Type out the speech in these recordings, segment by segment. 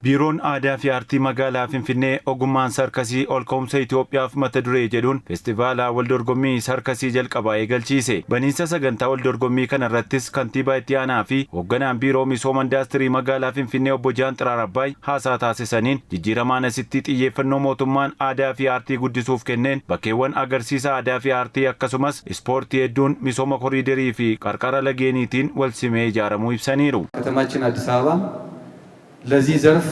Biiroon Aadaa fi Aartii Magaalaa Finfinnee ogummaan sarkasii ol ka'umsa Itoophiyaaf mata duree jedhuun feestivaala waldorgommii sarkasii jalqabaa eegalchiise. Baniinsa sagantaa waldorgommii kana irrattis kantiibaa itti aanaa fi hoogganaan Biiroo Misooma Indaastirii Magaalaa Finfinnee Obbo Jaanxiraar Abbaay haasaa taasisaniin, jijjiiramaan asitti xiyyeeffannoo mootummaan aadaa fi aartii guddisuuf kenneen bakkeewwan agarsiisa aadaa fi aartii akkasumas ispoortii hedduun misooma koriiderii fi qarqara lageeniitiin walsimee ijaaramuu ibsaniiru. ከተማችን አዲስ አበባ ለዚህ ዘርፍ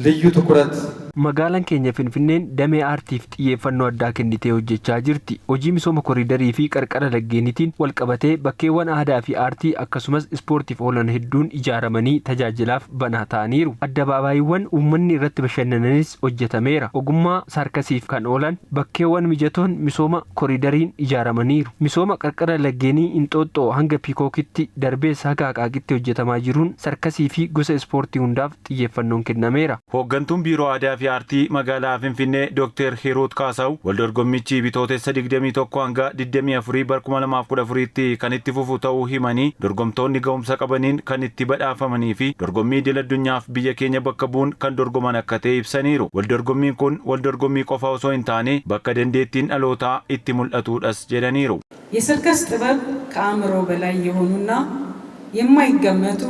ልዩ ትኩረት Magaalaan keenya Finfinneen damee aartiif xiyyeeffannoo addaa kennitee hojjechaa jirti. Hojii misooma koriidarii fi qarqara laggeeniitiin walqabatee bakkeewwan aadaa fi aartii akkasumas ispoortiif oolan hedduun ijaaramanii tajaajilaaf banaa ta'aniiru. Addabaabaayyiiwwan uummanni irratti bashannananis hojjetameera. Ogummaa saarkasiif kan oolan bakkeewwan mijatoon misooma koriidariin ijaaramaniiru. Misooma qarqara laggeenii Inxooxxoo hanga Piikookitti, darbees haga Haqaaqitti hojjetamaa jiruun sarkasii fi gosa ispoortii hundaaf xiyyeeffannoon kennameera. Hooggantuun Biiroo Aadaa fi Aartii Magaalaa Finfinnee Dr. Hiruut Kaasaw waldorgommichi Bitootessa 21 hanga 24 bara 2014tti kan itti fufu ta'uu himanii, dorgomtoonni ga'umsa qabaniin kan itti badhaafamanii fi dorgommii idil addunyaaf biyya keenya bakka bu'uun kan dorgoman akka ta'e ibsaniiru. Waldorgommiin kun waldorgommii qofa osoo hin taane bakka dandeettiin dhalootaa itti mul'atudhas jedhaniiru. የሰርከስ ጥበብ ከአእምሮ በላይ የሆኑና የማይገመቱ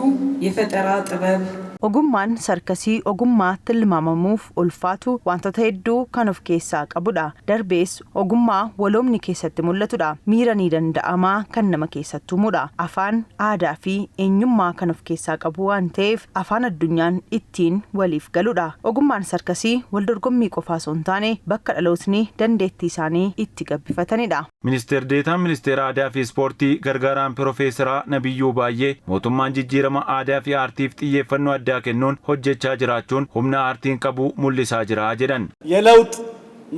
የፈጠራ ጥበብ Ogummaan sarkasii ogummaa tilmaamamuuf ulfaatu wantoota hedduu kan of keessaa qabudha. Darbees ogummaa waloomni keessatti mul'atudha. Miira ni danda'amaa kan nama keessatti uumudha. Afaan, aadaa fi eenyummaa kan of keessaa qabu waan ta'eef afaan addunyaan ittiin waliif galudha. Ogummaan sarkasii wal dorgommii qofaa osoo hin taane bakka dhalootni dandeettii isaanii itti gabbifatanidha. Ministeer Deetaan Ministeera Aadaa fi Ispoortii gargaaraan Piroofeesaraa Nabiyyuu Baay'ee mootummaan jijjiirama aadaa fi aartiif xiyyeeffannoo addaa kennuun hojjechaa jiraachuun humna aartiin qabu mul'isaa jira jedhan. የለውጥ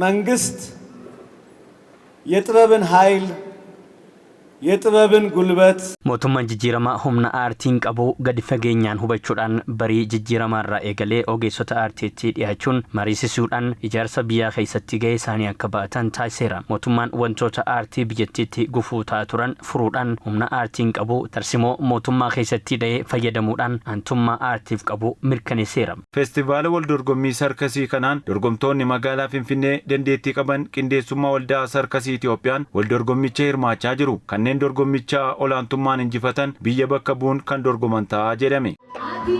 መንግስት የጥበብን ኃይል፣ የጥበብን ጉልበት Mootummaan jijjiiramaa humna aartiin qabu gadi fageenyaan hubachuudhaan barii jijjiiramaarraa eegalee ogeessota aartiitti dhiyaachuun mariisisuudhaan ijaarsa biyyaa keessatti gahee isaanii akka ba'atan taasiseera. Mootummaan wantoota aartii biyyattiitti gufuu ta'aa turan furuudhaan humna aartiin qabu tarsimoo mootummaa keessatti dhahee fayyadamuudhaan aantummaa aartiif qabu mirkaneesseera. Feestivaala wal dorgommii sarkasii kanaan dorgomtoonni magaalaa Finfinnee dandeettii qaban qindeessummaa Waldaa Sarkasii Itiyoophiyaan wal dorgommicha hirmaachaa jiru. Kanneen dorgommicha olaantummaan injifatan biyya bakka bu'uun kan dorgoman ta'a jedhame. Ati